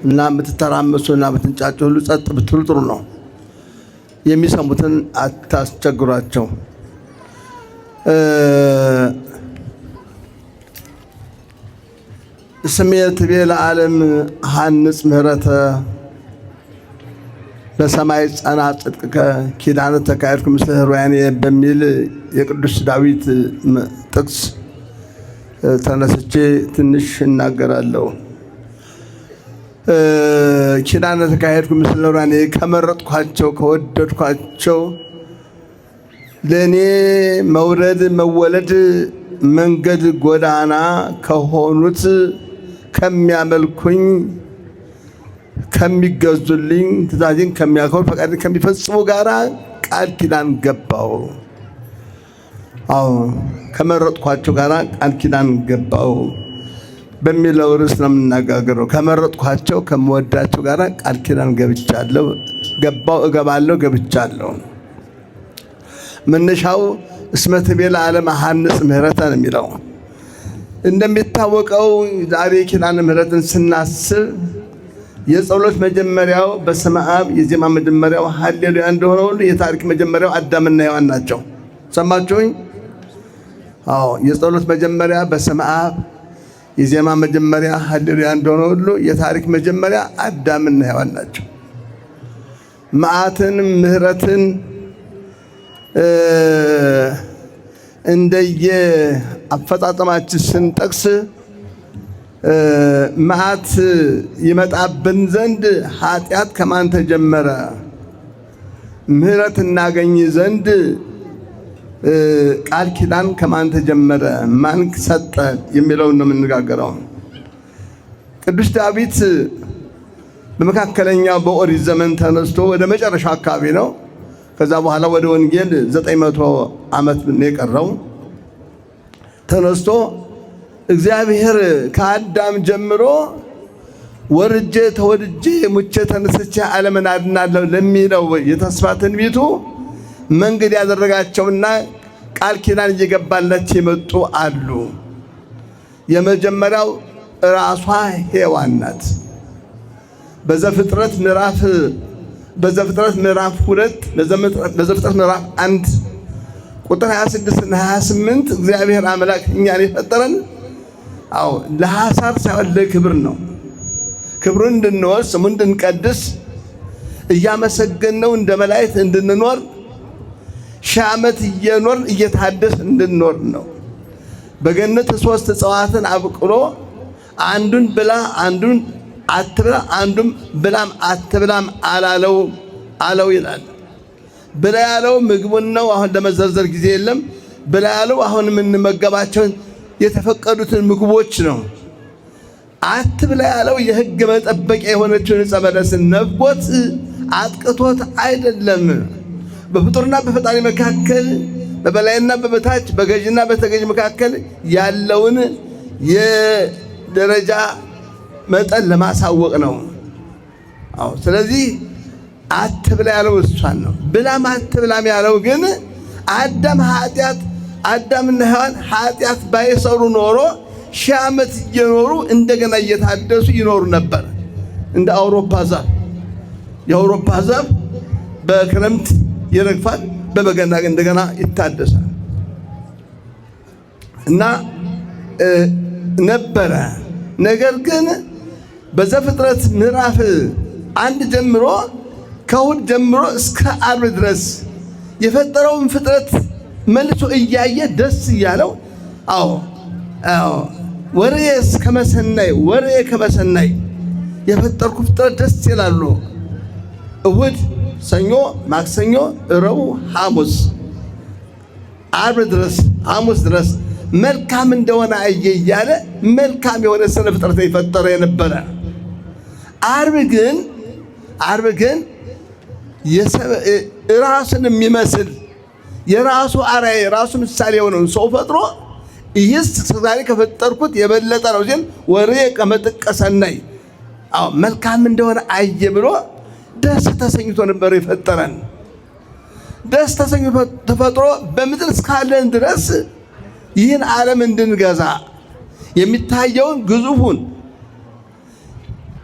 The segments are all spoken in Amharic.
እና የምትተራመሱ እና የምትንጫጩ ሁሉ ጸጥ ብትሉ ጥሩ ነው። የሚሰሙትን አታስቸግሯቸው። ስሜ ትቤ ለዓለም ሐንጽ ምህረተ በሰማይ ጸና ጽድቅከ ኪዳነ ተካሄድኩ ምስለ ኅሩያኔ በሚል የቅዱስ ዳዊት ጥቅስ ተነስቼ ትንሽ እናገራለሁ። ኪዳነ ተካሄድኩ ምስለ ኅሩያኔ ከመረጥኳቸው ከወደድኳቸው ለእኔ መውረድ መወለድ መንገድ ጎዳና ከሆኑት ከሚያመልኩኝ ከሚገዙልኝ ትእዛዜን ከሚያከብሩ ፈቃዴን ከሚፈጽሙ ጋራ ቃል ኪዳን ገባው። አዎ ከመረጥኳቸው ጋራ ቃል ኪዳን ገባው በሚለው ርዕስ ነው የምናጋገረው። ከመረጥኳቸው ከምወዳቸው ጋራ ቃል ኪዳን ገብቻለሁ፣ ገባው፣ እገባለሁ፣ ገብቻለሁ። መነሻው እስመ ትቤ ለዓለም ሐንጽ ምህረተ ነው የሚለው። እንደሚታወቀው ዛሬ ኪዳነ ምህረትን ስናስብ የጸሎት መጀመሪያው በስመ አብ የዜማ መጀመሪያው ሀሌሉያ እንደሆነ ሁሉ የታሪክ መጀመሪያው አዳምና ሔዋን ናቸው። ሰማችሁኝ? አዎ፣ የጸሎት መጀመሪያ በስመ አብ የዜማ መጀመሪያ ሀሌሉያ እንደሆነ ሁሉ የታሪክ መጀመሪያ አዳምና ሔዋን ናቸው። መዓትን ምህረትን እንደየ አፈጻጸማችን ስንጠቅስ መዓት ይመጣብን ዘንድ ኃጢአት ከማን ተጀመረ? ምህረት እናገኝ ዘንድ ቃል ኪዳን ከማን ተጀመረ? ማን ሰጠ? የሚለውን ነው የምንነጋገረው። ቅዱስ ዳዊት በመካከለኛው በኦሪት ዘመን ተነስቶ ወደ መጨረሻው አካባቢ ነው። ከዛ በኋላ ወደ ወንጌል 900 ዓመት ነው የቀረው። ተነስቶ እግዚአብሔር ከአዳም ጀምሮ ወርጄ ተወልጄ ሙቼ ተነስቼ ዓለምን አድናለሁ ለሚለው የተስፋ ትንቢቱ መንገድ ያደረጋቸውና ቃል ኪዳን እየገባላቸው የመጡ አሉ። የመጀመሪያው ራሷ ሔዋን ናት። በዘፍጥረት ምዕራፍ በዘፍጥረት ምዕራፍ 2 በዘፍጥረት ምዕራፍ 1 ቁጥር 26 እና 28 እግዚአብሔር አምላክ እኛን የፈጠረን አዎ ለሐሳር ሳይሆን ለክብር ነው። ክብሩን እንድንወርስ ስሙን እንድንቀድስ እያመሰገንነው እንደ መላእክት እንድንኖር ሺህ ዓመት እየኖር እየታደስ እንድንኖር ነው። በገነት ሶስት እጽዋትን አብቅሎ አንዱን ብላ አንዱን አትብላ አንዱም ብላም አትብላም አላለው አለው ይላል። ብላ ያለው ምግቡን ነው። አሁን ለመዘርዘር ጊዜ የለም። ብላ ያለው አሁን የምንመገባቸውን የተፈቀዱትን ምግቦች ነው። አትብላ ያለው የሕግ መጠበቂያ የሆነችውን ዕፀ በለስን ነፍጎት አጥቅቶት አይደለም። በፍጡርና በፈጣሪ መካከል በበላይና በበታች በገዥና በተገዥ መካከል ያለውን የደረጃ መጠን ለማሳወቅ ነው። አዎ፣ ስለዚህ አትብላ ያለው እሷን ነው። ብላም አትብላም ያለው ግን አዳም ኃጢአት አዳምና ሔዋን ኃጢአት ባይሰሩ ኖሮ ሺህ ዓመት እየኖሩ እንደገና እየታደሱ ይኖሩ ነበር። እንደ አውሮፓ ዛፍ የአውሮፓ ዛፍ በክረምት ይረግፋል፣ በበገና እንደገና ይታደሳል እና ነበረ። ነገር ግን በዘፍጥረት ምዕራፍ 1 ጀምሮ ከእሑድ ጀምሮ እስከ ዓርብ ድረስ የፈጠረውን ፍጥረት መልሶ እያየ ደስ እያለው፣ አዎ አዎ፣ ወርኤስ ከመሰናይ ወርኤ ከመሰናይ የፈጠርኩ ፍጥረት ደስ ይላሉ። እሑድ፣ ሰኞ፣ ማክሰኞ፣ ረቡዕ፣ ሐሙስ፣ ዓርብ ድረስ ሐሙስ ድረስ መልካም እንደሆነ አየ እያለ መልካም የሆነ ስነ ፍጥረት የፈጠረ የነበረ። ዓርብ ግን ዓርብ ግን ራስን የሚመስል የራሱ አርአያ የራሱ ምሳሌ የሆነውን ሰው ፈጥሮ ይህስ ዛሬ ከፈጠርኩት የበለጠ ነው ሲል ወሬ ከመጥቀ ሰናይ፣ አዎ መልካም እንደሆነ አየ ብሎ ደስ ተሰኝቶ ነበር የፈጠረን። ደስ ተሰኝቶ ተፈጥሮ በምድር እስካለን ድረስ ይህን ዓለም እንድንገዛ የሚታየውን ግዙፉን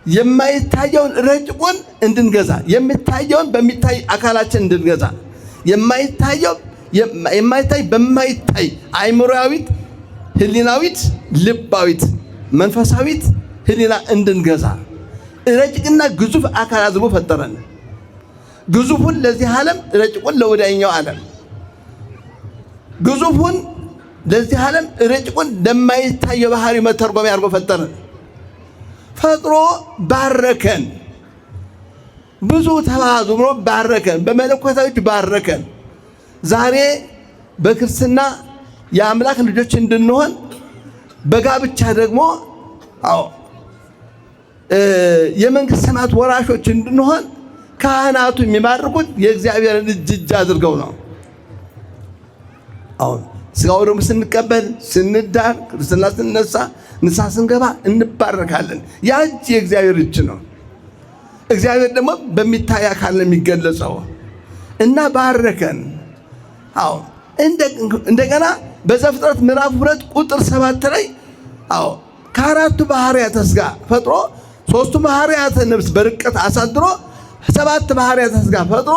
የማይታየውን ረቂቁን እንድንገዛ፣ የሚታየውን በሚታይ አካላችን እንድንገዛ፣ የማይታየው የማይታይ በማይታይ አእምሮአዊት፣ ህሊናዊት፣ ልባዊት፣ መንፈሳዊት ህሊና እንድንገዛ ረቂቅና ግዙፍ አካል አድርጎ ፈጠረን። ግዙፉን ለዚህ ዓለም፣ ረቂቁን ለወዲያኛው ዓለም። ግዙፉን ለዚህ ዓለም፣ ረቂቁን ለማይታየው ባህሪ መተርጎሚያ አድርጎ ፈጠረን። ፈጥሮ ባረከን። ብዙ ተባዙ ብሎ ባረከን። በመለኮታዊ ባረከን። ዛሬ በክርስትና የአምላክ ልጆች እንድንሆን፣ በጋብቻ ደግሞ አዎ የመንግስት ሰማያት ወራሾች እንድንሆን ካህናቱ የሚባርኩት የእግዚአብሔርን እጅ እጅ አድርገው ነው። አሁን ስጋው ደግሞ ስንቀበል፣ ስንዳር፣ ክርስትና ስንነሳ፣ ንስሐ ስንገባ እንባረካለን። ያ እጅ የእግዚአብሔር እጅ ነው። እግዚአብሔር ደግሞ በሚታይ አካል ነው የሚገለጸው እና ባረከን። አዎ፣ እንደገና በዘፍጥረት ምዕራፍ 2 ቁጥር 7 ላይ፣ አዎ፣ ከአራቱ ባህርያተ ሥጋ ፈጥሮ፣ ሶስቱ ባህርያተ ነፍስ በርቀት አሳድሮ፣ ሰባት ባህርያተ ሥጋ ፈጥሮ፣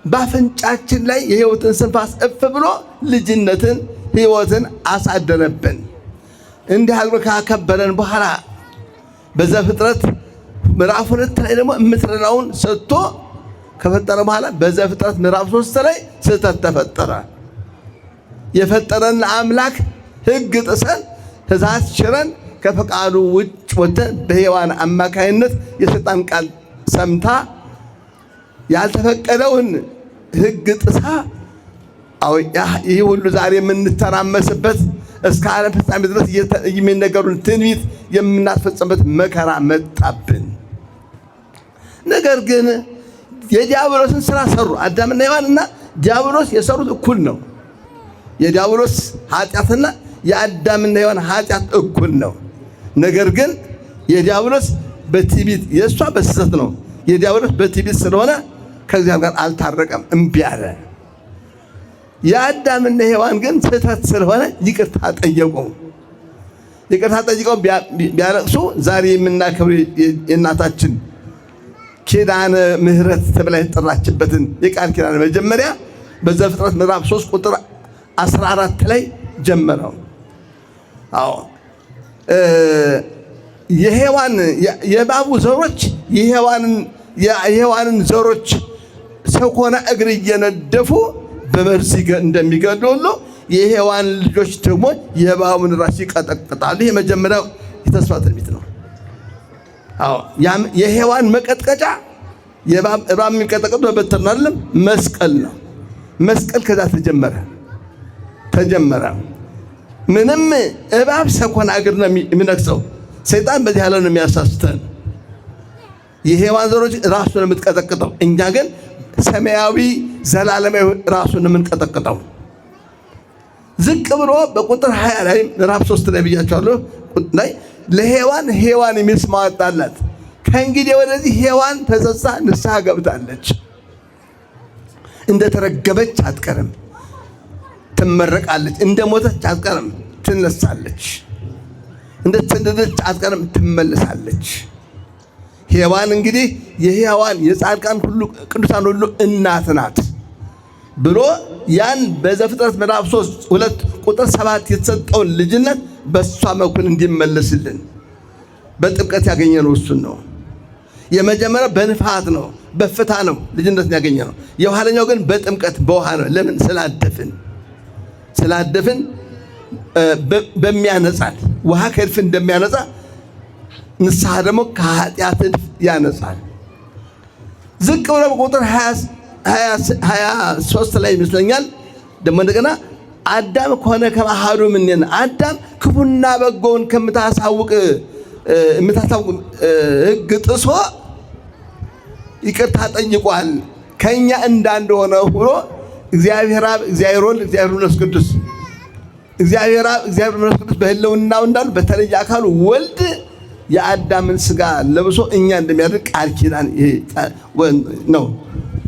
በአፍንጫችን ላይ የሕይወትን ስንፋስ እፍ ብሎ ልጅነትን ሕይወትን አሳደረብን። እንዲህ አድርጎ ካከበረን በኋላ በዘፍጥረት ምዕራፍ 2 ላይ ደግሞ የምትረዳውን ሰጥቶ ከፈጠረ በኋላ በዘፍጥረት ምዕራፍ 3 ላይ ስህተት ተፈጠረ። የፈጠረን አምላክ ሕግ ጥሰን፣ ትእዛዝ ሽረን፣ ከፈቃዱ ውጭ ወጥተን፣ በሔዋን አማካይነት የሰይጣን ቃል ሰምታ ያልተፈቀደውን ሕግ ጥሳ፣ ይህ ሁሉ ዛሬ የምንተራመስበት፣ እስከ ዓለም ፍጻሜ ድረስ የሚነገሩን ትንቢት የምናስፈጽምበት መከራ መጣብን። ነገር ግን የዲያብሎስን ስራ ሰሩ። አዳምና ሔዋንና ዲያብሎስ የሰሩት እኩል ነው። የዲያብሎስ ኃጢአትና የአዳምና ሔዋን ኃጢአት እኩል ነው። ነገር ግን የዲያብሎስ በትዕቢት፣ የእሷ በስህተት ነው። የዲያብሎስ በትዕቢት ስለሆነ ከእግዚአብሔር ጋር አልታረቀም፣ እምቢ አለ። የአዳምና ሔዋን ግን ስህተት ስለሆነ ይቅርታ ጠየቁ። ይቅርታ ጠይቀው ቢያለቅሱ ዛሬ የምናከብር የእናታችን ኪዳነ ምሕረት ተብላ የተጠራችበትን የቃል ኪዳን መጀመሪያ በዘፍጥረት ምዕራፍ 3 ቁጥር 14 ላይ ጀመረው። አዎ፣ የሔዋን የእባቡ ዘሮች የሔዋንን ዘሮች ሰኮና እግር እየነደፉ በመርዝ እንደሚገድሉ ሁሉ የሔዋን ልጆች ደግሞ የእባቡን ራስ ይቀጠቅጣሉ። ይህ የመጀመሪያው የተስፋ ትንቢት ነው። አዎ፣ የሔዋን መቀጥቀጫ፣ እባብ የሚቀጠቅጡ በበትር ነው አይደለም፣ መስቀል ነው። መስቀል ከዛ ተጀመረ ተጀመረ። ምንም እባብ ሰኮና እግር ነው የሚነክሰው። ሰይጣን በዚህ ያለ ነው የሚያሳስተን። የሔዋን ዘሮች ራሱን የምትቀጠቅጠው፣ እኛ ግን ሰማያዊ ዘላለማዊ ራሱን የምንቀጠቅጠው። ዝቅ ብሎ በቁጥር 20 ላይ፣ ምዕራፍ 3 ላይ ብያቸዋለሁ፣ ላይ ለሔዋን ሔዋን የሚል ስም አወጣላት። ከእንግዲህ ወደዚህ ሔዋን ተጸጽታ ንስሐ ገብታለች። እንደተረገመች አትቀርም፣ ትመረቃለች። እንደ ሞተች አትቀርም፣ ትነሳለች። እንደተሰደደች አትቀርም፣ ትመለሳለች። ሔዋን እንግዲህ የሔዋን የጻድቃን ሁሉ ቅዱሳን ሁሉ እናት ናት ብሎ ያን በዘፍጥረት ምዕራፍ 3 2 ቁጥር 7 የተሰጠውን ልጅነት በእሷ በኩል እንዲመለስልን በጥምቀት ያገኘነው እሱን ነው። የመጀመሪያው በንፋት ነው፣ በፍታ ነው ልጅነትን ያገኘነው። የኋለኛው ግን በጥምቀት በውሃ ነው። ለምን? ስላደፍን ስላደፍን በሚያነጻል ውሃ ከእድፍ እንደሚያነጻ ንስሐ ደግሞ ከኃጢአት እድፍ ያነጻል። ዝቅ ብሎ በቁጥር 23 ላይ ይመስለኛል ደግሞ እንደገና አዳም ከሆነ ከማሃዱ ምን አዳም ክፉና በጎውን ከምታሳውቅ ሕግ ጥሶ ይቅርታ ጠይቋል። ከኛ እንዳንድ ሆነ ብሎ እግዚአብሔር አብ፣ እግዚአብሔር ወልድ፣ እግዚአብሔር መንፈስ ቅዱስ፣ እግዚአብሔር አብ፣ እግዚአብሔር መንፈስ ቅዱስ በህልውናው እንዳሉ በተለየ አካሉ ወልድ የአዳምን ስጋ ለብሶ እኛ እንደሚያደርግ ቃል ኪዳን ነው።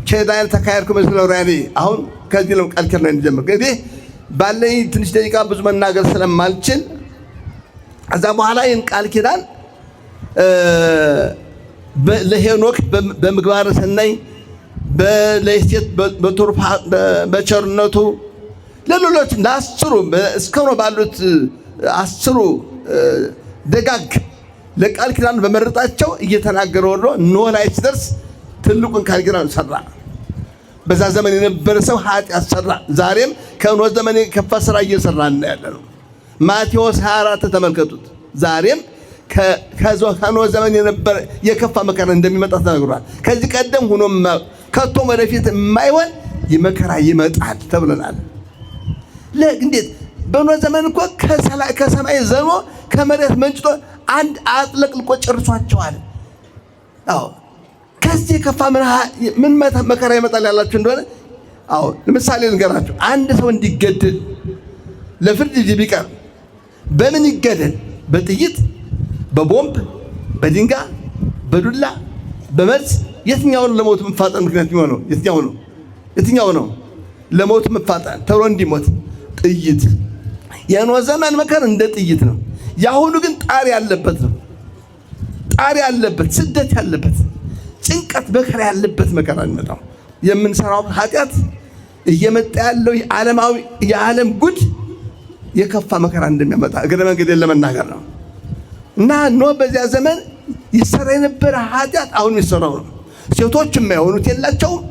ኪዳን ተካሄድኩ መስለው ራኔ አሁን ከዚህ ነው ቃል ኪዳን እንጀምር። እንግዲህ ባለኝ ትንሽ ደቂቃ ብዙ መናገር ስለማልችል ከዛ በኋላ ይህን ቃል ኪዳን ለሄኖክ በምግባረ ሰናይ፣ ለሴት በቸርነቱ፣ ለሌሎች ለ10 እስከ ኖህ ባሉት 10 ደጋግ ለቃል ኪዳን በመረጣቸው እየተናገረ ወርዶ ኖህ ላይ ሲደርስ ትልቁን ቃል ኪዳን ሰራ። በዛ ዘመን የነበረ ሰው ኃጢአት ሰራ። ዛሬም ከኖህ ዘመን የከፋ ስራ እየሰራ ያለ ነው። ማቴዎስ 24 ተመልከቱት። ዛሬም ከኖህ ዘመን የነበረ የከፋ መከራ እንደሚመጣ ተናግሯል። ከዚህ ቀደም ሆኖ ከቶም ወደፊት የማይሆን መከራ ይመጣል ተብለናል። እንዴት? በኖህ ዘመን እኮ ከሰማይ ዘንቦ ከመሬት መንጭቶ አንድ አጥለቅልቆ ጨርሷቸዋል። አዎ፣ ከዚህ የከፋ ምን መከራ ይመጣል ያላችሁ እንደሆነ፣ አዎ፣ ለምሳሌ ልንገራችሁ። አንድ ሰው እንዲገደል ለፍርድ ቢቀርብ በምን ይገደል? በጥይት፣ በቦምብ፣ በድንጋይ፣ በዱላ፣ በመርዝ? የትኛውን ለሞት መፋጠን ምክንያት የሚሆነው የትኛው ነው? የትኛው ነው ለሞት መፋጠን ተብሎ እንዲሞት? ጥይት። የኖህ ዘመን መከር እንደ ጥይት ነው። የአሁኑ ግን ጣር ያለበት ነው። ጣር ያለበት፣ ስደት ያለበት፣ ጭንቀት፣ መከራ ያለበት መከራ የሚመጣው የምንሰራው ኃጢአት እየመጣ ያለው የዓለማዊ የዓለም ጉድ የከፋ መከራ እንደሚያመጣ እግረ መንገዴን ለመናገር ነው። እና ኖህ በዚያ ዘመን ይሰራ የነበረ ኃጢአት አሁን የሚሰራው ነው። ሴቶች የማይሆኑት የላቸውም፣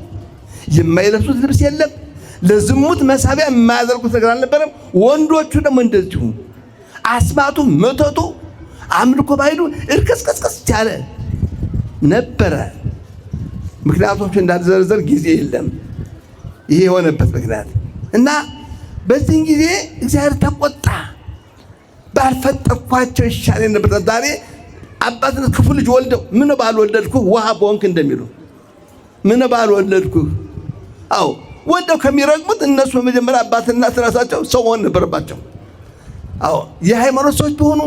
የማይለብሱት ልብስ የለም፣ ለዝሙት መሳቢያ የማያደርጉት ነገር አልነበረም። ወንዶቹ ደግሞ እንደዚሁ አስማቱ፣ መተቱ፣ አምልኮ ባይሉ እርክስክስክስ ያለ ነበረ። ምክንያቶቹ እንዳልዘረዘር ጊዜ የለም። ይሄ የሆነበት ምክንያት እና በዚህን ጊዜ እግዚአብሔር ተቆጣ። ባልፈጠርኳቸው ይሻለኝ ነበር። ዛሬ አባትነት ክፉ ልጅ ወልደው ምን ባልወለድኩህ ውሃ በሆንክ እንደሚሉ፣ ምን ባልወለድኩህ። አዎ፣ ወልደው ከሚረግሙት እነሱ በመጀመሪያ አባትና እናት ራሳቸው ሰው መሆን ነበረባቸው። አዎ፣ የሃይማኖት ሰዎች ቢሆኑ፣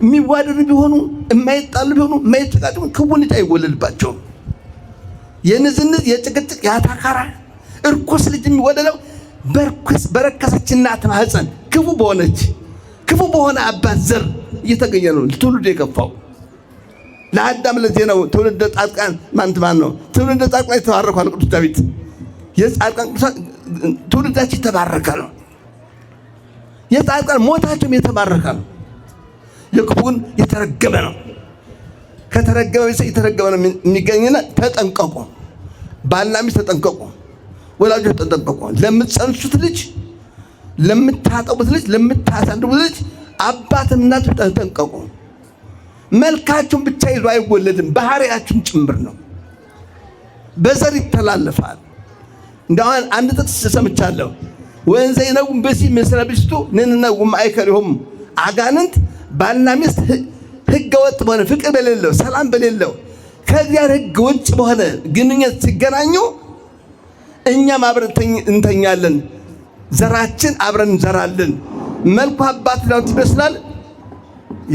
የሚዋደዱ ቢሆኑ፣ የማይጣሉ ቢሆኑ፣ የማይጨቃጨቁ ክፉ ልጅ አይወለድባቸውም። የንዝንዝ፣ የጭቅጭቅ፣ የአታካራ እርኩስ ልጅ የሚወለደው በርኩስ በረከሰች እናት ማህፀን ክፉ በሆነች ክፉ በሆነ አባት ዘር እየተገኘ ነው ትውልድ የከፋው። ለአዳም ለዚህ ነው ትውልደ ጻድቃን ማን ማን ነው? ትውልደ ጻድቃን የተባረኩ አለ ቅዱስ ዳዊት። የጻድቃን ቅዱሳን ትውልዳቸው የተባረከ ነው። የጻድቃን ሞታቸውም የተባረከ ነው። የክፉን የተረገመ ነው። ከተረገመ የተረገመ ነው የሚገኝና ተጠንቀቁ። ባልና ሚስት ተጠንቀቁ። ወላጆች ተጠንቀቁ። ለምትጸንሱት ልጅ፣ ለምታጠቡት ልጅ፣ ለምታሳድጉት ልጅ አባትና እናት ተጠንቀቁ። መልካችሁን ብቻ ይዞ አይወለድም፣ ባህሪያችሁን ጭምር ነው። በዘር ይተላለፋል። እንደው አንድ ጥቅስ ሰምቻለሁ። ወእንዘ ይነውም ብእሲ ምስለ ብእሲቱ ንሕነ ማእከሊሆሙ። አጋንንት ባልና ሚስት ሕገ ወጥ በሆነ፣ ፍቅር በሌለው፣ ሰላም በሌለው፣ ከእግዚአብሔር ሕግ ውጭ በሆነ ግንኙነት ሲገናኙ እኛም አብረን እንተኛለን፣ ዘራችን አብረን እንዘራለን። መልኩ አባት ዳዊት ይመስላል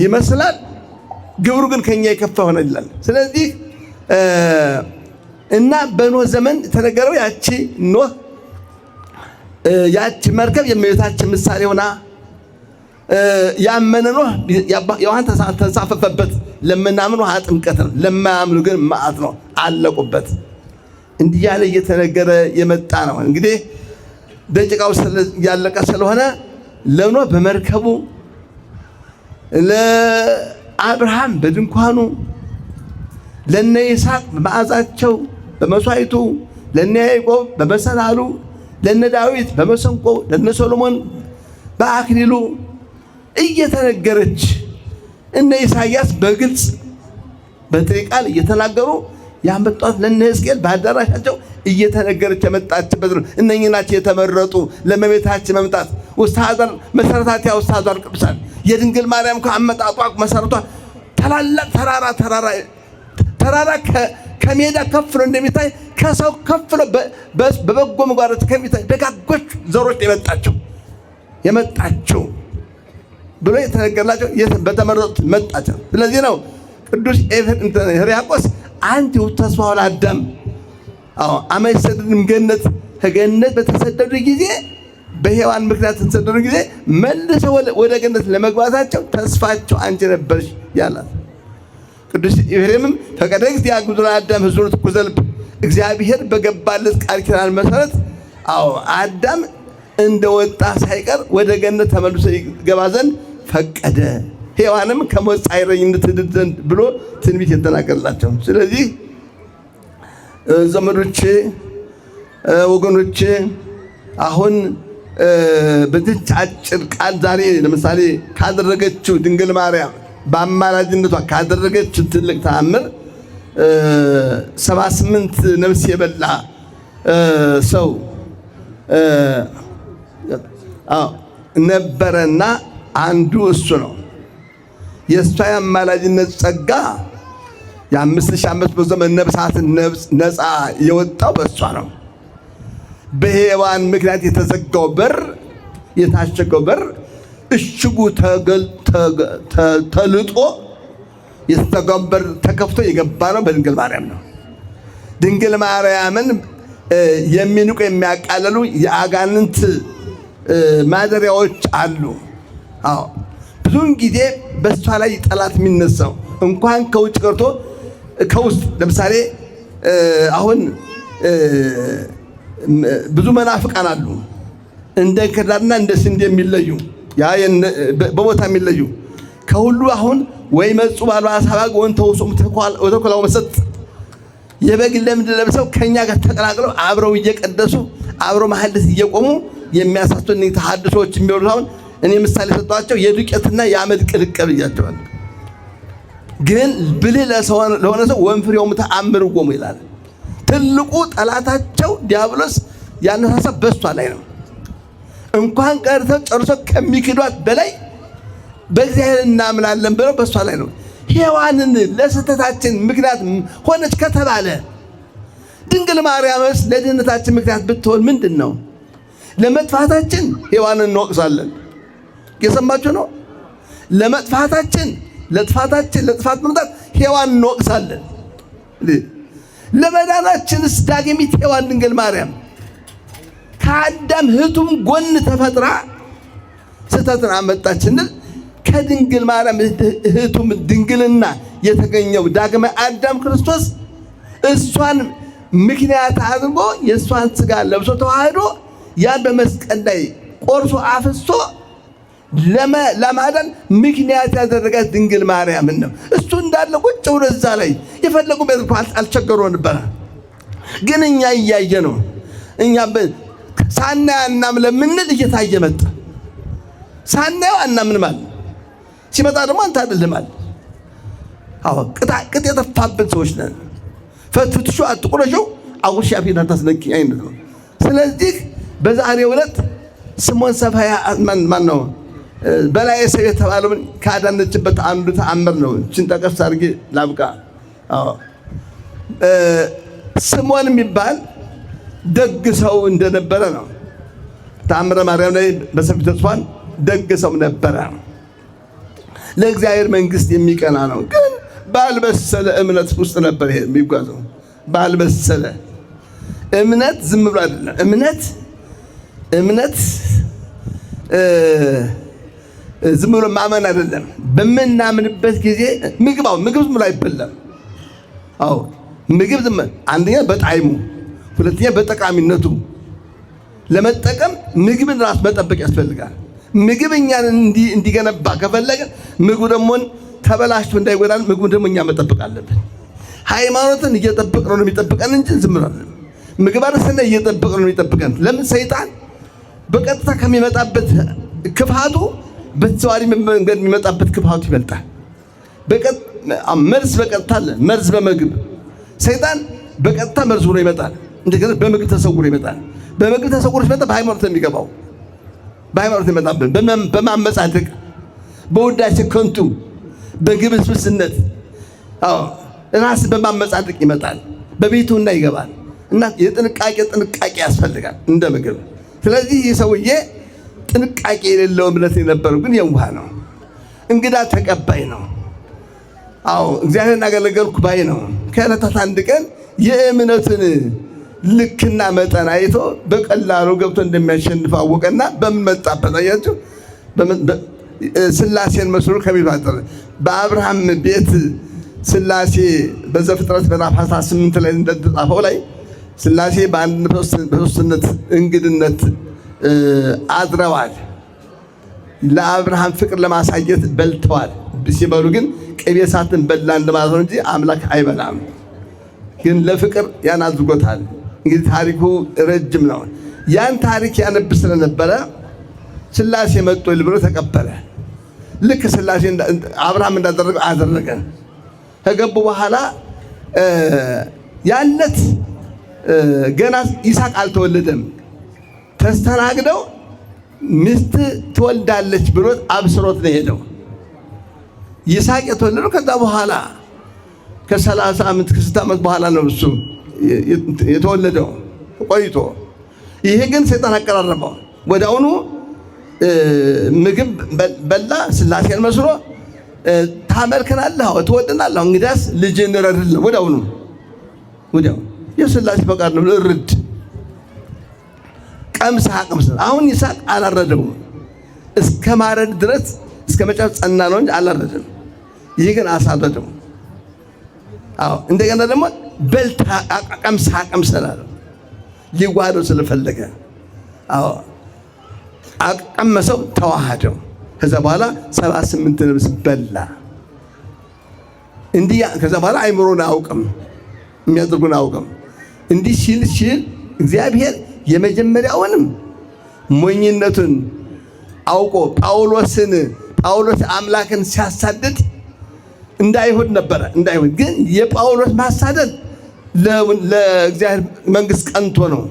ይመስላል፣ ግብሩ ግን ከኛ የከፋ ሆነ ይላል። ስለዚህ እና በኖህ ዘመን የተነገረው ያቺ ኖህ ያቺ መርከብ የእመቤታችን ምሳሌ ሆና ያመነ ኖህ የውሃን ተንሳፈፈበት። ለምናምኑ ውሃ ጥምቀት ነው፣ ለማያምኑ ግን መዓት ነው፣ አለቁበት። እንዲህ ያለ እየተነገረ የመጣ ነው። እንግዲህ ደቂቃው ያለቀ ስለሆነ ለኖህ በመርከቡ፣ ለአብርሃም በድንኳኑ፣ ለነ ይስሐቅ በመዓዛቸው በመስዋዕቱ፣ ለነ ያዕቆብ በመሰላሉ፣ ለነ ዳዊት በመሰንቆ፣ ለነ ሰሎሞን በአክሊሉ እየተነገረች እነ ኢሳያስ በግልጽ በጥሬ ቃል እየተናገሩ ያመጧት ለነ ሕዝቅኤል በአዳራሻቸው እየተነገረች የመጣችበት ነው። እነኚህ ናቸው የተመረጡ ለእመቤታችን መምጣት ውስተ ሀዛር መሰረታቲያ ውስተ ሀዛር ቅዱሳን። የድንግል ማርያም ከአመጣጧ መሰረቷ ታላላቅ ተራራ ተራራ ተራራ ከሜዳ ከፍ ብሎ እንደሚታይ ከሰው ከፍ ብሎ በበጎ ምግባር ከሚታይ ደጋጎች ዘሮች የመጣቸው ብሎ የተነገርላቸው በተመረጡት መጣቸው። ስለዚህ ነው ቅዱስ ሕርያቆስ አንቲ ውእቱ ተስፋሁ ለአዳም፣ አዎ፣ አመ ይሰደድ እምገነት፣ ከገነት በተሰደዱ ጊዜ፣ በሔዋን ምክንያት ተሰደዱ ጊዜ መልሰው ወደ ገነት ለመግባታቸው ተስፋቸው አንቺ ነበርሽ ያላት። ቅዱስ ኤፍሬምም ፈቀደ እግዚአብሔር ለአዳም ሕዙነ ትኩዘ ልብ፣ እግዚአብሔር በገባለት ቃል ኪዳን መሰረት አዎ አዳም እንደወጣ ሳይቀር ወደ ገነት ተመልሶ ይገባ ዘንድ ፈቀደ። ሔዋንም ከሞት ጻዕረኝነት ትድን ዘንድ ብሎ ትንቢት የተናገረላቸው። ስለዚህ ዘመዶቼ፣ ወገኖቼ አሁን በዚች አጭር ቃል ዛሬ ለምሳሌ ካደረገችው ድንግል ማርያም በአማላጅነቷ ካደረገችው ትልቅ ተአምር 78 ነፍስ የበላ ሰው ነበረና አንዱ እሱ ነው። የእሷ የአማላጅነት ጸጋ የ5500 ዘመን ነፍሳትን ነፃ የወጣው በእሷ ነው። በሔዋን ምክንያት የተዘጋው በር፣ የታሸገው በር እሽጉ ተልጦ የተዘጋው በር ተከፍቶ የገባ ነው በድንግል ማርያም ነው። ድንግል ማርያምን የሚንቁ የሚያቃልሉ የአጋንንት ማደሪያዎች አሉ። አዎ ብዙውን ጊዜ በእሷ ላይ ጠላት የሚነሳው እንኳን ከውጭ ቀርቶ ከውስጥ፣ ለምሳሌ አሁን ብዙ መናፍቃን አሉ። እንደ እንክርዳድና እንደ ስንዴ የሚለዩ፣ ያ በቦታ የሚለዩ ከሁሉ አሁን ወይ መጹ ባሉ አሳባግ ወንተውሶም ወተኮላው መሰጥ የበግ ለምድ ለብሰው ከኛ ጋር ተቀላቅለው አብረው እየቀደሱ አብረው መሐሌት እየቆሙ የሚያሳስቱን ተሐድሶዎች የሚወሩት አሁን እኔ ምሳሌ ሰጧቸው የዱቄትና የአመድ ቅልቅል ብያቸዋለሁ። ግን ብልህ ለሆነ ሰው ወንፍሬውም ተአምር ቆሙ ይላል። ትልቁ ጠላታቸው ዲያብሎስ ያነሳሳ በሷ ላይ ነው። እንኳን ቀርተው ጨርሶ ከሚክዷት በላይ በእግዚአብሔር እናምናለን ብለው በሷ ላይ ነው። ሔዋንን ለስህተታችን ምክንያት ሆነች ከተባለ ድንግል ማርያምስ ለድህነታችን ምክንያት ብትሆን ምንድን ነው? ለመጥፋታችን ሔዋንን እንወቅሳለን። የሰማችሁ ነው። ለመጥፋታችን ለጥፋታችን ለጥፋት መምጣት ሔዋን እንወቅሳለን። ለመዳናችንስ ዳግሚት ሔዋን ድንግል ማርያም ከአዳም ህቱም ጎን ተፈጥራ ስህተትን አመጣች ስንል ከድንግል ማርያም ህቱም ድንግልና የተገኘው ዳግመ አዳም ክርስቶስ እሷን ምክንያት አድርጎ የእሷን ስጋ ለብሶ ተዋህዶ ያን በመስቀል ላይ ቆርሶ አፍሶ ለማዳን ምክንያት ያደረጋት ድንግል ማርያምን ነው። እሱ እንዳለ ቁጭ ብሎ እዛ ላይ የፈለጉ አልቸገሮ ነበረ። ግን እኛ እያየ ነው። እኛ ሳናየው አናም ለምንል እየታየ መጣ። ሳናየው አናምንም አለ። ሲመጣ ደግሞ አንተ አይደለም አለ። አዎ ቅጥ የጠፋብን ሰዎች ነን። ፈትፍትሹ አትቁረሹ አጉርሻ ፊት አታስነኪ አይነት ነው። ስለዚህ በዛሬው ዕለት ስምዖን ሰፋያ ማን ነው በላይ ሰብ የተባለውን ካዳነችበት አንዱ ተአምር ነው። እችን ጠቀስ አድርጌ ላብቃ። ስምዖን የሚባል ደግ ሰው እንደነበረ ነው። ተአምረ ማርያም ላይ በሰፊው ተጽፏል። ደግ ሰው ነበረ። ለእግዚአብሔር መንግሥት የሚቀና ነው። ግን ባልበሰለ እምነት ውስጥ ነበር ይሄ የሚጓዘው። ባልበሰለ እምነት ዝም ብሎ አይደለም። እምነት ዝም ብሎ ማመን አይደለም። በምናምንበት ጊዜ ምግብ ምግብ ዝም ብሎ አይበላም። አዎ ምግብ ዝም አንደኛ በጣዕሙ፣ ሁለተኛ በጠቃሚነቱ ለመጠቀም ምግብን ራስ መጠበቅ ያስፈልጋል። ምግብ እኛን እንዲገነባ ከፈለግን ምግቡ ደግሞ ተበላሽቶ እንዳይጎዳን ምግቡን ደግሞ እኛ መጠበቅ አለብን። ሃይማኖትን እየጠበቅን ነው የሚጠብቀን እንጂ ዝም ብሎ ምግብ አረስና እየጠበቅን ነው የሚጠብቀን። ለምን ሰይጣን በቀጥታ ከሚመጣበት ክፋቱ በተዘዋዋሪ መንገድ የሚመጣበት ክፋቱ ይበልጣል። መርዝ በቀጥታ አለ። መርዝ በምግብ ሰይጣን በቀጥታ መርዝ ሆኖ ይመጣል። እንደገና በምግብ ተሰውሮ ይመጣል። በምግብ ተሰውሮ ሲመጣ በሃይማኖት ነው የሚገባው። በሃይማኖት ይመጣብን በማመጻደቅ፣ በውዳሴ ከንቱ፣ በግብስብስነት፣ አዎ ራስ በማመጻደቅ ይመጣል። በቤቱና ይገባል። እና የጥንቃቄ ጥንቃቄ ያስፈልጋል እንደ ምግብ። ስለዚህ ይህ ሰውዬ ጥንቃቄ የሌለው እምነት የነበረው ግን የዋህ ነው። እንግዳ ተቀባይ ነው። አዎ እግዚአብሔርን አገለገልኩ ባይ ነው። ከዕለታት አንድ ቀን የእምነትን ልክና መጠን አይቶ በቀላሉ ገብቶ እንደሚያሸንፍ አወቀና በምን መጣበት? አያችሁ፣ ስላሴን መስሎ ከቤቱ አጠረ። በአብርሃም ቤት ሥላሴ በዘፍጥረት ምዕራፍ 18 ላይ እንደተጻፈው ላይ ሥላሴ በአንድነት በሦስትነት እንግድነት አድረዋል። ለአብርሃም ፍቅር ለማሳየት በልተዋል። ሲበሉ ግን ቅቤ እሳትን በላ እንደማለት ነው እንጂ አምላክ አይበላም። ግን ለፍቅር ያን አድርጎታል። እንግዲህ ታሪኩ ረጅም ነው። ያን ታሪክ ያነብ ስለነበረ ሥላሴ መጥቶ ብሎ ተቀበለ። ልክ ሥላሴ አብርሃም እንዳደረገ አደረገ። ከገቡ በኋላ ያለት ገና ይስሐቅ አልተወለደም። ተስተናግደው ሚስት ትወልዳለች ብሎት አብስሮት ነው የሄደው። ይስሐቅ የተወለደው ከዛ በኋላ ከ30 ዓመት ከ60 ዓመት በኋላ ነው እሱ የተወለደው ቆይቶ። ይሄ ግን ሰይጣን አቀራረበው። ወዲያውኑ ምግብ በላ፣ ሥላሴን መስሎ ታመልከናለህ፣ ትወድናለህ፣ እንግዲያስ ልጅን እረድልን። ወዲያውኑ ወዲያው የሥላሴ ፈቃድ ነው፣ እርድ ቀምሰህ አቅምሰህ። አሁን ይስሐቅ አላረደውም። እስከ ማረድ ድረስ እስከ መጨረሻ ጸና ነው እንጂ አላረደም። ይህ ግን አሳረደው። አዎ እንደገና ደግሞ በልተህ ቀምሰህ አቅምሰህ አለው። ሊዋሃደው ስለፈለገ አዎ አቀመሰው፣ ተዋሃደው። ከዛ በኋላ 78 ነብስ በላ። እንዲህ ከዛ በኋላ አይምሮን አያውቅም፣ የሚያደርጉን አያውቅም። እንዲህ ሲል ሲል እግዚአብሔር የመጀመሪያውንም ሞኝነቱን አውቆ ጳውሎስ አምላክን ሲያሳድድ እንደ አይሁድ ነበረ። እንደ አይሁድ ግን የጳውሎስ ማሳደድ ለእግዚአብሔር መንግሥት ቀንቶ ነው፣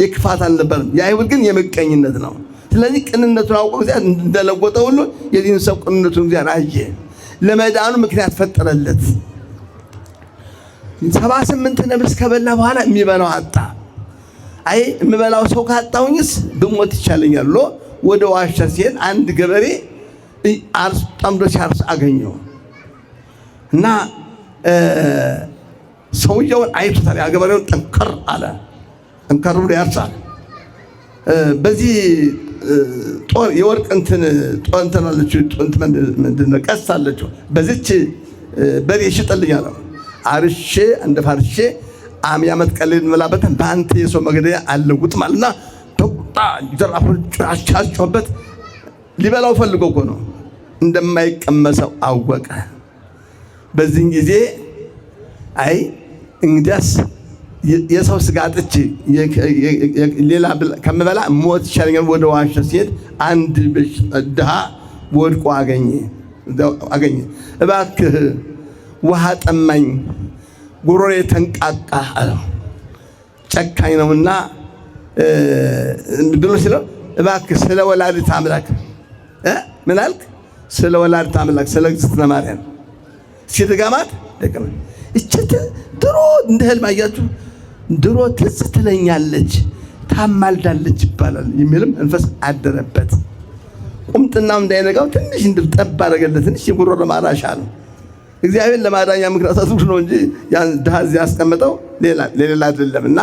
የክፋት አልነበረም። የአይሁድ ግን የምቀኝነት ነው። ስለዚህ ቅንነቱን አውቆ እግዚአብሔር እንደለወጠ ሁሉ የዚህን ሰው ቅንነቱን እግዚአብሔር አየ፣ ለመዳኑ ምክንያት ፈጠረለት። 78 ነብስ ከበላ በኋላ የሚበላው አጣ። አይ የምበላው ሰው ካጣሁኝስ ብሞት ይቻለኛል ብሎ ወደ ዋሻ ሲሄድ አንድ ገበሬ አርስ ጠምዶ ሲያርስ አገኘው እና ሰውየውን አይቶታል። ያ ገበሬውን ጠንከር አለ፣ ጠንከር ብሎ ያርሳል። በዚህ ጦር የወርቅ እንትን ጦር እንትን አለችው፣ ምንድን ነው ቀስት አለችው። በዚች በሬ ሽጥልኝ አለው። አርሼ እንደ ፋርሼ ያመት ቀሌን እንበላበትን በአንተ የሰው መግደያ አልለውጥም አለና በቁጣ ዘራፉን አስጮኸበት። ሊበላው ፈልጎ እኮ ነው። እንደማይቀመሰው አወቀ። በዚህን ጊዜ አይ እንግዲያስ የሰው ስጋ አጥቼ ሌላ ከምበላ ሞት ይሻለኛል። ወደ ዋሻ ሲሄድ አንድ ድሃ ወድቆ አገኘ። እባክህ ውሃ ጠማኝ፣ ጉሮሬ ተንቃቃ አለው። ጨካኝ ነውና ብሎ ሲለው እባክህ ስለ ወላዲተ አምላክ ምን አልክ? ስለ ወላዲተ አምላክ ስለ እግዝእትነ ማርያም ሲድጋማት ደቀመ። እችት ድሮ እንደ ህልም አያችሁ፣ ድሮ ትዝ ትለኛለች ታማልዳለች ይባላል የሚልም መንፈስ አደረበት። ቁምጥናም እንዳይነጋው ትንሽ እንድጠብ አደረገለት። ትንሽ የጉሮሮ ማራሻ ነው። እግዚአብሔር ለማዳኛ ምክንያት አድርጎ ነው እንጂ ያን ድሃ እዚያ ያስቀመጠው ሌላ አይደለም። እና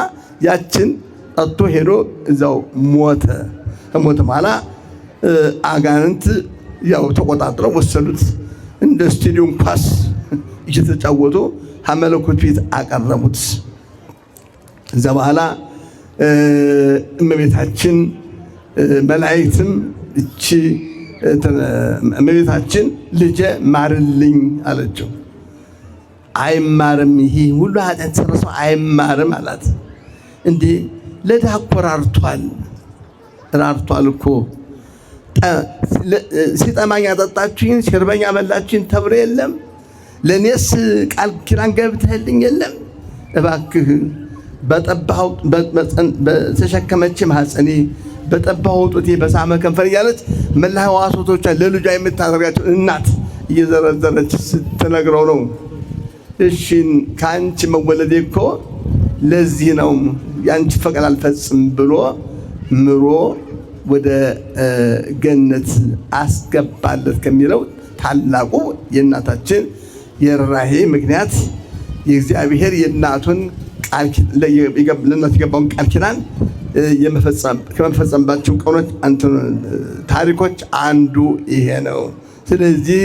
ያችን ጠጥቶ ሄዶ እዛው ሞተ። ከሞተ በኋላ አጋንንት ያው ተቆጣጥረው ወሰዱት። እንደ ስቴዲየም ኳስ እየተጫወቱ ከመለኮት ፊት አቀረቡት። እዛ በኋላ እመቤታችን መላእክትም እቺ እመቤታችን ልጄ ማርልኝ አለችው። አይማርም፣ ይሄ ሁሉ ኃጢአት የሰራ ሰው አይማርም አላት። እንዴ ለድሃ እኮ ራርቷል፣ ራርቷል እኮ ሲጠማኝ አጠጣችሁኝ፣ ሲርበኝ አበላችሁኝ ተብሎ የለም? ለእኔስ ቃል ኪዳን ገብተህልኝ የለም? እባክህ በጠባው በተሸከመች ማኅፀኔ በጠባው ጡቴ በሳመ ከንፈር እያለች መላ ሕዋሳቶቿ ለልጇ የምታደርጋቸው እናት እየዘረዘረች ስትነግረው ነው። እሺ ከአንቺ መወለዴ እኮ ለዚህ ነው፣ የአንቺ ፈቃድ አልፈጽም ብሎ ምሮ ወደ ገነት አስገባለት ከሚለው ታላቁ የእናታችን የርኅራኄ ምክንያት የእግዚአብሔር የእናቱን ለእናቱ የገባውን ቃል ኪዳን ከመፈጸምባቸው ቀኖች ታሪኮች አንዱ ይሄ ነው። ስለዚህ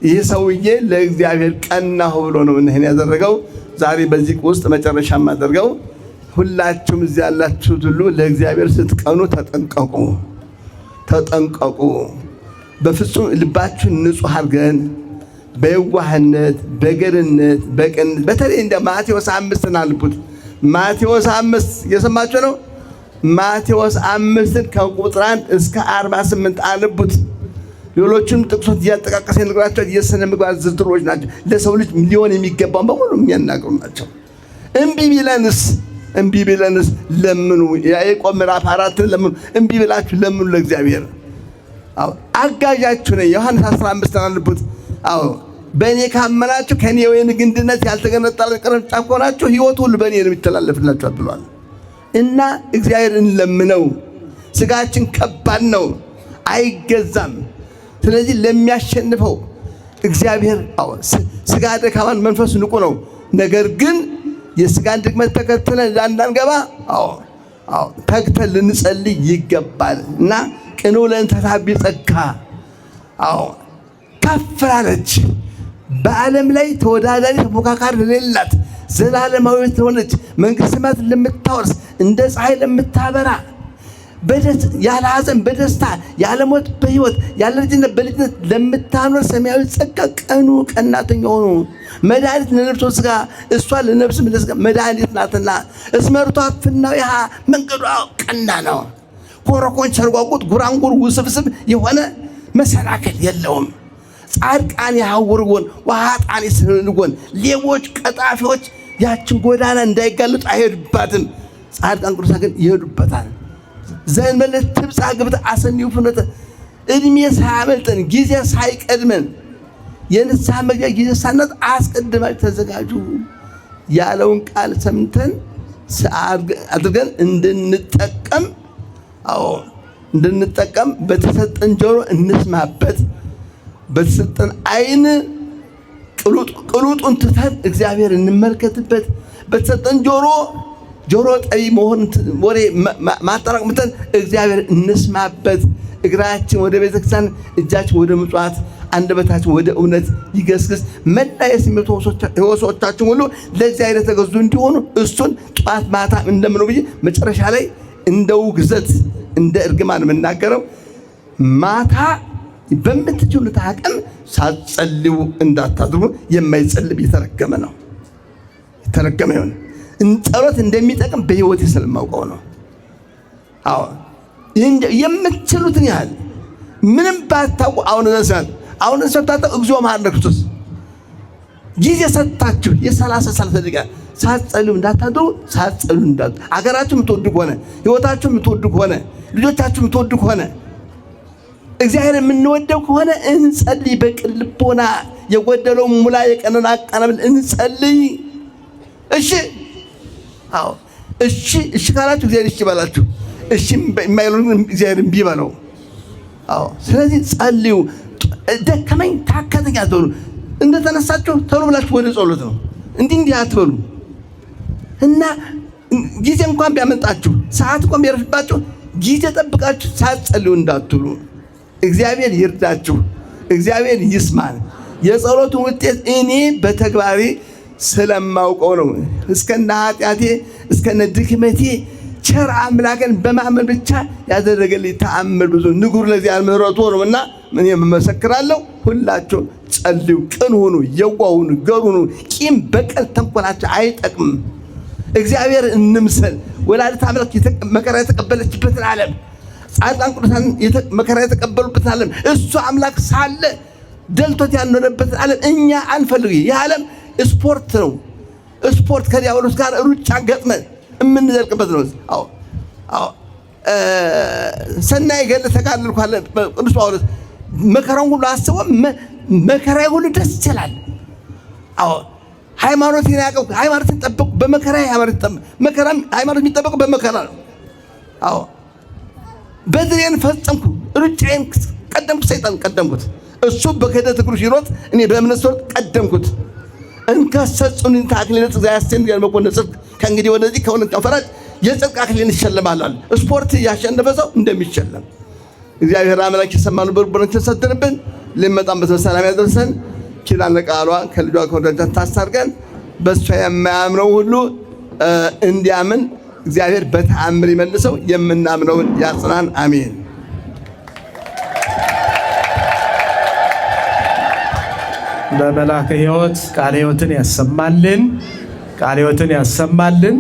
ይህ ሰውዬ ለእግዚአብሔር ቀናሁ ብሎ ነው ይህን ያደረገው። ዛሬ በዚህ ውስጥ መጨረሻ የማደርገው ሁላችሁም እዚህ ያላችሁት ሁሉ ለእግዚአብሔር ስትቀኑ ተጠንቀቁ፣ ተጠንቀቁ። በፍጹም ልባችሁን ንጹሕ አድርገን በየዋህነት፣ በገርነት፣ በቅንነት፣ በተለይ እንደ ማቴዎስ 5ን አንብቡት። ማቴዎስ 5 እየሰማችሁ ነው። ማቴዎስ 5ን ከቁጥር 1 እስከ 48 አንብቡት። ሌሎችም ጥቅሶች እያጠቃቀሰ ይነግራቸዋል። የሥነ ምግባር ዝርዝሮች ናቸው። ለሰው ልጅ ሊሆን የሚገባውን በሙሉ የሚያናግሩ ናቸው። እምቢ ቢለንስ፣ እምቢ ቢለንስ ለምኑ። ያዕቆብ ምዕራፍ 4ን ለምኑ። እምቢ ብላችሁ ለምኑ ለእግዚአብሔር። አዎ አጋዣችሁ ነኝ። ዮሐንስ 15 አንብቡት። አዎ በእኔ ካመናችሁ፣ ከእኔ ወይን ግንድነት ያልተገነጠለ ቅርንጫፍ ከሆናችሁ ሕይወት ሁሉ በእኔ ነው የሚተላለፍላችኋል ብሏል። እና እግዚአብሔር እንለምነው። ስጋችን ከባድ ነው፣ አይገዛም። ስለዚህ ለሚያሸንፈው እግዚአብሔር፣ አዎ ስጋ ደካማን መንፈሱ ንቁ ነው። ነገር ግን የስጋን ድክመት ተከትለን እንዳንገባ፣ አዎ አዎ ተግተን ልንጸልይ ይገባል። እና ቅኑ ለእንተ ተዐቢ ጸጋ፣ አዎ ከፍ ላለች፣ በዓለም ላይ ተወዳዳሪ ተፎካካሪ ለሌላት፣ ዘላለማዊ ለሆነች፣ መንግሥተ ሰማያት ለምታወርስ፣ እንደ ፀሐይ ለምታበራ፣ ያለ ሐዘን በደስታ፣ ያለ ሞት በሕይወት፣ ያለ ልጅነት በልጅነት ለምታኖር ሰማያዊ ጸጋ ቀኑ፣ ቀናተኛ ሆኑ። መድኃኒት ለነፍስ ሥጋ፣ እሷ ለነፍስም ለሥጋ መድኃኒት ናትና። እስመ ርቱዐ ፍናዊሃ፣ መንገዷ ቀና ነው። ኮረኮንች፣ ሰርጓጉጥ፣ ጉራንጉር፣ ውስብስብ የሆነ መሰናክል የለውም። ጻድቃን የሐውርዎን ወኃጥአን ይስሕንዎን፣ ሌቦች፣ ቀጣፊዎች ያችን ጎዳና እንዳይጋለጡ አይሄዱባትም። ጻድቃን ቅዱሳን ግን ይሄዱበታል። ዘእንበለ ትብጻሕ ግብተ አሰንዩ ፍኖተ፣ እድሜ ሳያመልጠን፣ ጊዜ ሳይቀድመን፣ የንስሐ መግቢያ ጊዜ ሳናት አስቀድማችሁ ተዘጋጁ ያለውን ቃል ሰምተን አድርገን እንድንጠቀም፣ አዎ እንድንጠቀም፣ በተሰጠን ጆሮ እንስማበት፣ በተሰጠን ዓይን ቅሉጡን ትተን እግዚአብሔር እንመልከትበት፣ በተሰጠን ጆሮ ጆሮ ጠቢ መሆን ወሬ ማጠራቀም ትተን እግዚአብሔር እንስማበት። እግራችን ወደ ቤተክርስቲያን፣ እጃችን ወደ ምጽዋት፣ አንደበታችን ወደ እውነት ይገስግስ። መላ የስሜት ሕዋሶቻችን ሁሉ ለእግዚአብሔር የተገዙ እንዲሆኑ እሱን ጠዋት ማታ እንደምነው ብዬ መጨረሻ ላይ እንደ ውግዘት፣ እንደ እርግማን የምናገረው ማታ በምትችሉት አቅም ሳትጸልዩ እንዳታድሩ። የማይጸልይ የተረገመ ነው፣ የተረገመ ይሆን። ጸሎት እንደሚጠቅም በሕይወቴ ስለማውቀው ነው። አዎ የምትችሉትን ያህል ምንም ባታውቁ አሁን ዘሰን አሁን ሰጣጣ እግዚኦ መሐረነ ክርስቶስ ጊዜ ሰጥታችሁ የ30 30 ደቂቃ ሳትጸልዩ እንዳታድሩ፣ ሳትጸልዩ እንዳታድሩ። አገራችሁ የምትወዱ ከሆነ፣ ሕይወታችሁ የምትወዱ ከሆነ፣ ልጆቻችሁ የምትወዱ ከሆነ፣ እግዚአብሔር የምንወደው ከሆነ እንጸልይ። በቅን ልቦና የጎደለውን ሙላ፣ የቀነውን አቃና እንጸልይ። እሺ፣ አዎ እሺ፣ እሺ ካላችሁ እግዚአብሔር እሺ ይበላችሁ። እሺ የማይለው እግዚአብሔር እምቢ በለው። አዎ ስለዚህ ጸልዩ። ደከመኝ ታከተኝ አትበሉ። እንደተነሳችሁ ቶሎ ብላችሁ ወደ ጸሎት ነው። እንዲህ እንዲህ አትበሉ። እና ጊዜ እንኳን ቢያመልጣችሁ፣ ሰዓት እንኳን ቢያረፍባችሁ ጊዜ ጠብቃችሁ ሳትጸልዩ እንዳትሉ። እግዚአብሔር ይርዳችሁ። እግዚአብሔር ይስማን። የጸሎቱን ውጤት እኔ በተግባሬ ስለማውቀው ነው። እስከነ ኃጢአቴ፣ እስከነ ድክመቴ ቸር አምላክን በማመን ብቻ ያደረገልኝ ተአምር ብዙ፣ ንጉር ለዚያ ምሕረቱ ነው እና እኔ እመሰክራለሁ። ሁላችሁም ጸልዩ፣ ቅን ሁኑ፣ የዋህ ሁኑ፣ ገር ሁኑ። ቂም፣ በቀል፣ ተንኮላችሁ አይጠቅምም። እግዚአብሔር እንምሰል። ወላዲተ አምላክ መከራ የተቀበለችበትን ዓለም፣ ጻድቃን ቅዱሳን መከራ የተቀበሉበትን ዓለም፣ እሱ አምላክ ሳለ ደልቶት ያልኖረበትን ዓለም እኛ አንፈልግ። ይህ ዓለም ስፖርት ነው። ስፖርት ከዲያብሎስ ጋር ሩጫ ገጥመን የምንዘልቅበት ነው። አዎ አዎ ሰናይ ገድል ተጋደልኩ አለ ቅዱስ ጳውሎስ። መከራውን ሁሉ አስቦ መከራዬ ሁሉ ደስ ይላል። አዎ ሃይማኖቴን ያቀብኩ፣ ሃይማኖትን ጠበቅኩ። በመከራ ሃይማኖት መከራም ሃይማኖት የሚጠበቀው በመከራ ነው። አዎ በድሬን ፈጸምኩ፣ ሩጫዬን ቀደምኩ፣ ሰይጣን ቀደምኩት። እሱ በክህደት እግሩ ሲሮጥ እኔ በእምነት ስሮጥ ቀደምኩት። እንከሰጹን አክሊለ ጽድቅ ዘያሴን መኮነ ጽድቅ፣ ከእንግዲህ ወደዚህ ከእውነት ፈራጅ የጽድቅ አክሊልን ይሸለማል። ስፖርት ያሸነፈ ሰው እንደሚሸለም እግዚአብሔር አምላክ የሰማነው በልቦናችን ሰድርብን፣ ልንመጣበት በሰላም ያደርሰን። ኪዳነ ቃሏ ከልጇ ከወዳጇ ታስታርቀን። በእሷ የማያምነው ሁሉ እንዲያምን እግዚአብሔር በተአምር ይመልሰው። የምናምነውን ያጽናን። አሜን። በመላከ ሕይወት ቃለ ሕይወትን ያሰማልን፣ ቃለ ሕይወትን ያሰማልን።